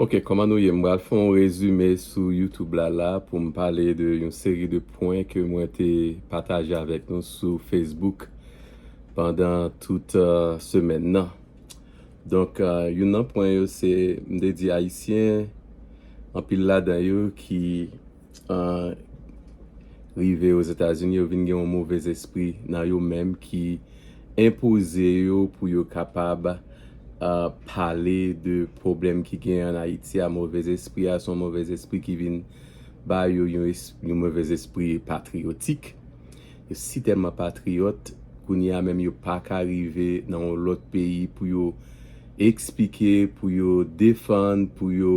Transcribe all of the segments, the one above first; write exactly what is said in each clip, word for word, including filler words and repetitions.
Ok, kòman nou ye? M pral fè yon rezime sou YouTube la la pou m pale de yon seri de pwen ke mwen te pataje avèk nou sou Facebook pandan tout uh, semèn nan. Donk, uh, youn nan pwen yo se, m te di Ayisyen, anpil ladan yo ki uh, rive Ozetazini, yo vin gen yon movez espri nan yo menm ki enpoze yo pou yo kapab uh, pale de pwoblèm ki gen an Ayiti a. Movez espri a se yon movez espri ki vin ba yo yon, yon movez espri patriyotik. Yo si tèlman patriyòt, kounye a menm yo pa ka rive nan yon lòt peyi pou yo eksplike, pou yo defann, pou yo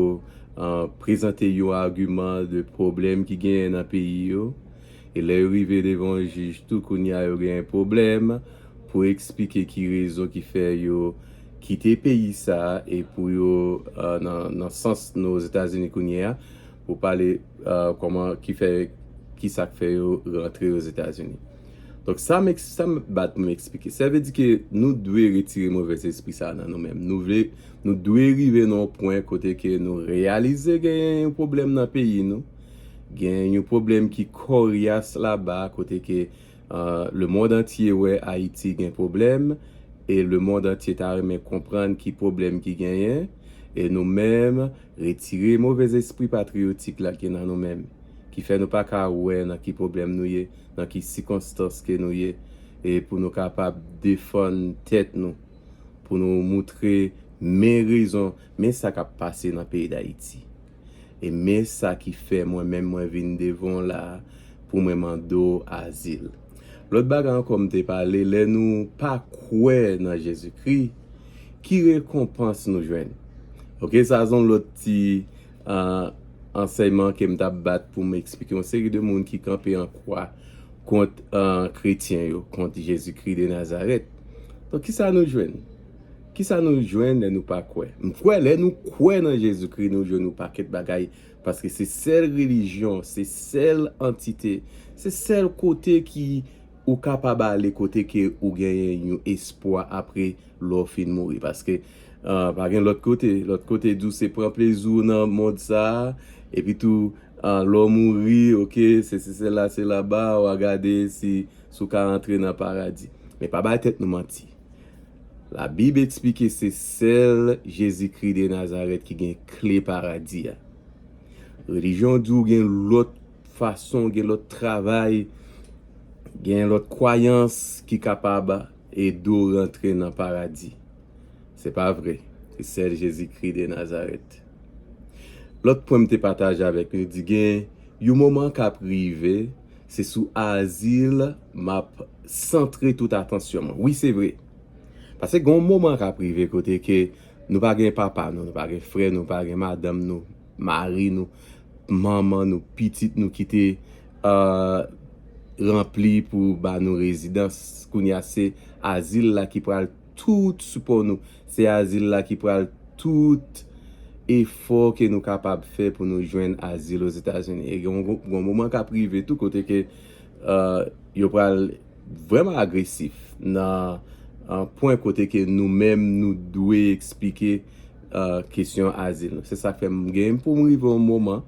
uh, prezante yon agiman de pwoblèm ki genyen nan peyi yo. E lè yo rive devan yon jij tou, kounye a yo genyen pwoblèm pou eksplike ki rezon ki fè yo kite peyi sa a e pou yo uh, nan, nan sans nou Ozetazini kounye a, pou pale uh, kòman ki fè ki sa k fè yo rantre Ozetazini. Donk sa m sa m bat pou m eksplike. Sa vle di ke nou dwe retire movez espri sa nan nou menm. Nou vle nou dwe rive nan yon pwen kote ke nou reyalize genyen yon pwoblèm nan peyi nou. Genyen yon pwoblèm ki koryas laba kote ke uh, lemonn antye wè Ayiti gen pwoblèm e lemonn antye ta renmen konprann ki pwoblèm ki genyen e nou menm retire movez espri patriyotik la ki nan nou menm ki fè nou pa ka wè nan ki pwoblèm nou ye, nan ki sikonstans ke nou ye e pou nou kapab defann tèt nou, pou nou moutre men rezon, men sa k ap pase nan peyi Dayiti. E men sa ki fè mwen menm mwen vin devan w la pou mwen mande w azil. Lòt bagay ankò m te pale, lè nou pa kwè nan Jezikri, ki rekonpans nou jwenn? Ok, sa se yon lòt ti uh, ansèyman ke m t ap bat pou m eksplike yon seri de moun ki kanpe an kwa kont uh, kretyen yo, kont Jezikri de Nazarèt. Donk, kisa nou jwenn? Kisa nou jwenn lè nou pa kwè? M kwè lè nou kwè nan Jezikri, nou jwenn yon pakèt bagay. Paske se sèl relijyon, se sèl antite, se sèl kote ki ou kapab ale kote ke ou genyen yon espwa apre lè w fin mouri. Paske uh, pa gen lòt kote. Lòt kote di w se pran plezi w nan mond sa a, epi tou uh, lè w mouri, ok, se se sèl la, se laba, w a gade si, si w ka antre nan paradi. Men pa bay tèt nou manti. Labib eksplike se sèl Jezikri de Nazarèt ki gen kle paradi a. Relijyon di w gen lòt fason, gen lòt travay, gen lòt kwayans ki kapab ede w rantre nan paradi. Se pa vre. Se sèl Jezikri de Nazarèt. Lòt pwen m te pataje avèk nou, di gen yon moman k ap rive, se sou azil m ap santre tout atansyon mwen. Wi, se vre. Paske gen yon moman k ap rive kote ke nou pa gen papa nou, nou pa gen frè nou, pa gen madanm nou, mari nou, manman nou, pitit nou ki te uh, ranpli pou ba nou rezidans. Kounye a se azil la ki pral tout sipò nou. Se azil la ki pral tout efò ke nou kapab fè pou nou jwenn azil Ozetazini. E gen yon moman k ap rive tou kote ke uh, yo pral vrèman agresif nan uh, pwen kote ke nou menm nou dwe eksplike uh, kesyon azil nou. Se sa k fè m gen pou m rive yon moman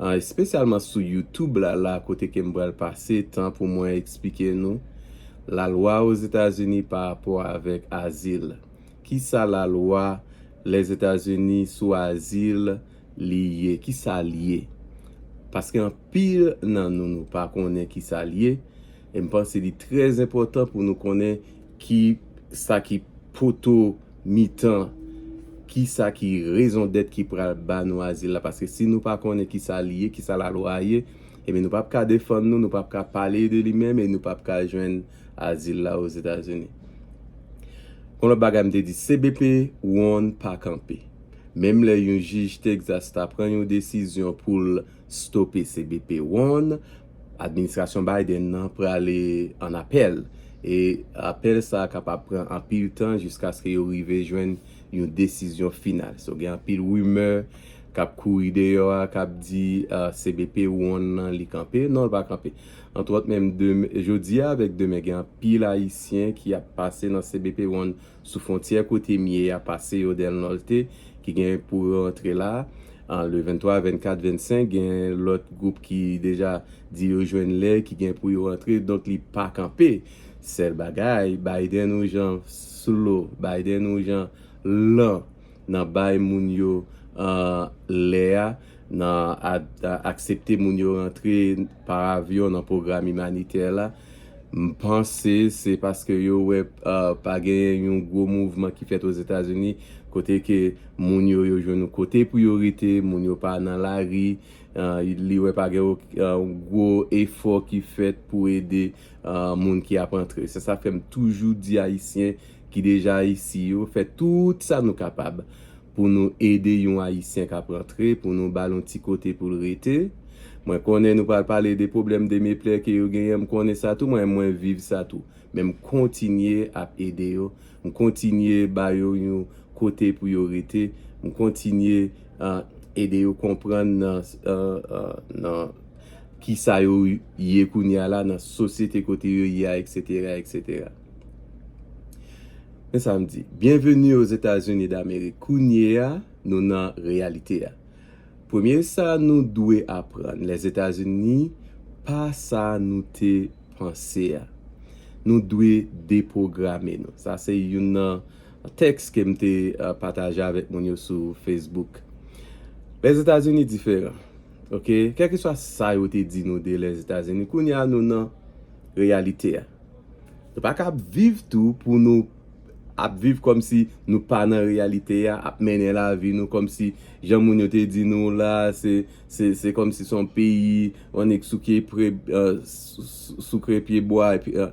uh, espesyalman sou YouTube la, la kote ke m pral pase tan pou mwen eksplike nou lalwa Ozetazini pa rapò avèk azil. Kisa lalwa Lèzetazini sou azil li ye? Kisa l ye? Paske anpil nan nou, nou pa konnen kisa l ye. E m panse li trè enpòtan pou nou konnen ki sa ki poto mitan, ki sa ki rezon dèt ki pral ba nou azil la. Paske si nou pa konnen ki sa li ye, ki sa lalwa a ye, ebyen nou p ap ka defann nou, nou p ap ka pale de li menm e nou p ap ka jwenn azil la Ozetazini. Kon lòt bagay m te di, C B P one pa kanpe. Menm lè yon jij Texas ta pran yon desizyon pou l stope C B P one, administrasyon Biden nan prale an apèl. E apèl sa a kapab pran anpil tan jiskaske yo rive jwenn yon desizyon final. So, gen anpil rimè k ap kouri deyò a, k ap di uh, C B P one nan li kanpe. Non, l pa kanpe. Antwòt, menm demen, jodi a avèk demen, gen anpil Ayisyen ki ap pase nan C B P one sou fwontyè kote m ye a, pase yo Del Norte, ki gen pou yo antre la. An, le venntwa, vennkat, vennsenk, gen lòt gwoup ki deja di yo jwenn lè, ki gen pou yo antre, donk li pa kanpe. Sèl bagay, Biden ou jan slow, Biden ou jan lan nan bay moun yo, an, lè a, nan a- a- aksepte moun yo rantre pa avyon nan pwogram imanitè la. M panse se paske yo wè, a, pa genyen yon gwo mouvman ki fèt Ozetazini, kote ke moun yo, yo jwenn yon kote pou yo rete, moun yo pa nan lari, a, li wè pa gen ok- a, gwo efò ki fèt pou ede, a, moun ki ap antre. Se sa fè m toujou di Ayisyen ki deja isi yo, fè tout sa nou kapab pou nou ede yon Ayisyen k ap rantre, pou nou ba l yon ti kote pou l rete. Mwen konnen nou pral pale de pwoblèm de meplè ke yo genyen, m konnen sa tou, mwen, mwen viv sa tou. Men m kontinye ap ede yo, m kontinye ba yo yon kote pou yo rete, m kontinye, a, ede yo konprann nan, a, a, nan kisa yo ye kounye a la, nan sosyete kote yo ye a, etsetera, etsetera. Men sa m di, byenveni Ozetazini Damerik. Kounye a, nou nan reyalite a. Premye sa nou dwe aprann, Lèzetazini pa sa nou te panse a. Nou dwe depwograme nou. Sa se youn nan tèks ke m te, a, pataje avèk moun yo sou Facebook. Lèzetazini diferan. Oke? Kèlkeswa sa yo te di nou de Lèzetazini, kounye a nou nan reyalite a. Nou pa ka ap viv tou pou nou ap viv kòmsi nou pa nan reyalite a, ap mennen lavi nou kòmsi jan moun yo te di nou la, se, se, se kòmsi se yon peyi, on nèg souke pre, a, sou- sou- souke pye bwa, epi, a,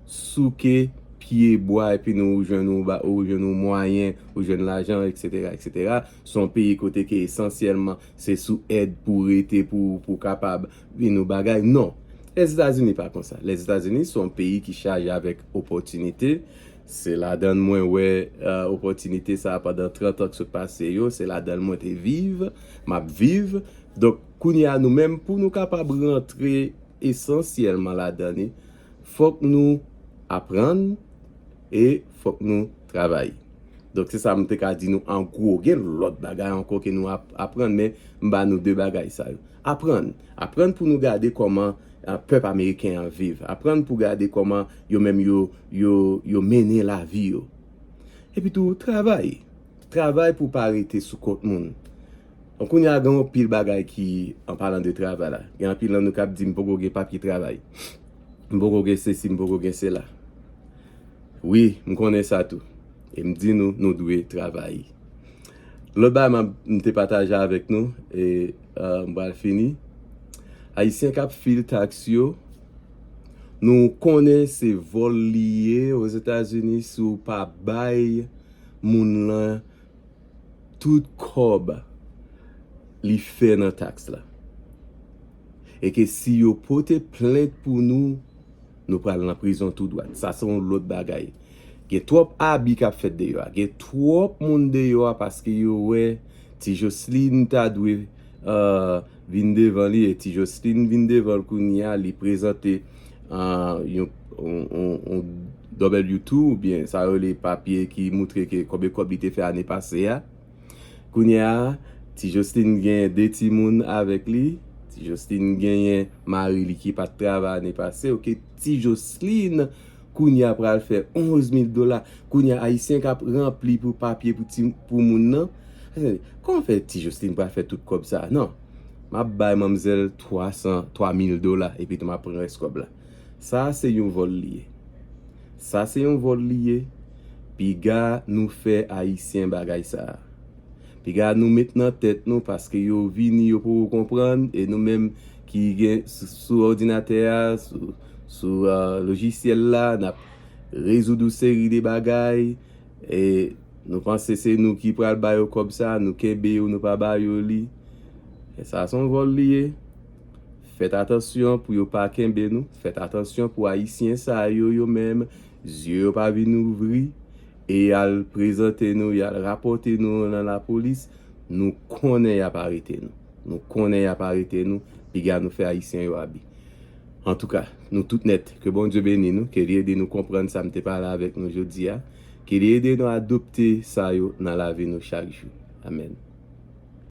souke pye bwa, epi nou ou jwenn ou ba- ou jwenn ou mwayen, ou jwenn lajan, etsetera, etsetera. Se yon peyi kote ke esansyèlman se sou èd pou rete, pou, pou kapab vin ou bagay. Non. Lèzetazini pa konsa. Lèzetazini se yon peyi ki chaje avèk opòtinite. Se ladan l mwen wè, a, opòtinite sa a pandan trant an k sot pase yo. Se ladan l mwen te viv, m ap viv. Donk, kounye a nou menm, pou nou kapab rantre esansyèlman ladan li, fòk nou aprann e fòk nou travay. Donk, se sa m te ka di nou an gwo. Gen lòt bagay ankò ke nou ap aprann, men m ba nou de bagay sa yo. Aprann. Aprann pou nou gade kòman, a, pèp ameriken an viv. Aprann pou gade kòman yo menm yo, yo, yo mennen lavi yo. Epi tou, travay. Travay pou pa rete sou kont moun. Donk, kounye a, gen anpil bagay ki, an palan de travay la, gen anpil nan nou k ap di, "M poko gen papye travay. M poko gen sesi, m poko gen sela." Wi, m konnen sa tou. E m di nou, nou dwe travay. Lòt bagay m ap- m te pataje avèk nou, e, a, m pral fini. Ayisyen k ap fil taks yo, nou konnen se vòl li ye Ozetazini si w pa bay moun lan tout kòb li fè nan taks la. E ke si yo pote plent pou nou, nou pral nan prizon tou dwat. Sa se yon lòt bagay. Gen twòp abi k ap fèt deyò a. Gen twòp moun deyò a paske yo wè Ti Jocelyn ta dwe, a, vin devan li, e Ti Jocelyn vin devan l kounye a, li prezante, a, yon, yon, yon, yon W two, oubyen sa yo rele papye ki moutre ke konbyen kòb li te fè ane pase a. Kounye a, Ti Jocelyn gen de timoun avèk li. Ti Jocelyn genyen mari li ki pa t travay ane pase. Oke, Ti Jocelyn kounye a pral fè onz mil dola. Kounye a, Ayisyen k ap ranpli pou papye pou ti- pou moun nan. Kòman fè Ti Jocelyn pral fè tout kòb sa a? Non. M ap bay manmzèl twa san, twa mil dola, epi tou m ap pran rès kòb la. Sa se yon vòl li ye. Sa se yon vòl li ye. Piga nou fè Ayisyen bagay sa a. Piga nou met nan tèt nou, paske yo vini, yo poko konprann, e nou menm ki gen sou, sou òdinatè a, sou, sou, a, lojisyèl la, n ap rezoud yon seri de bagay, e nou panse se nou ki pral ba yo kòb sa, nou kenbe yo, nou pa ba yo li. E sa se yon vòl li ye. Fèt atansyon pou yo pa kenbe nou. Fèt atansyon pou Ayisyen sa yo, yo menm, zye yo pa vin ouvri e y al prezante nou, y al rapòte nou nan lapolis. Nou konnen y ap arete nou. Nou konnen y ap arete nou. Piga nou fè Ayisyen yo abi. Antouka, nou tout nèt, ke Bondye beni nou, ke li ede nou konprann sa m te pale avèk nou jodi a, ke li ede nou adopte sa yo nan lavi nou chak jou. Amèn.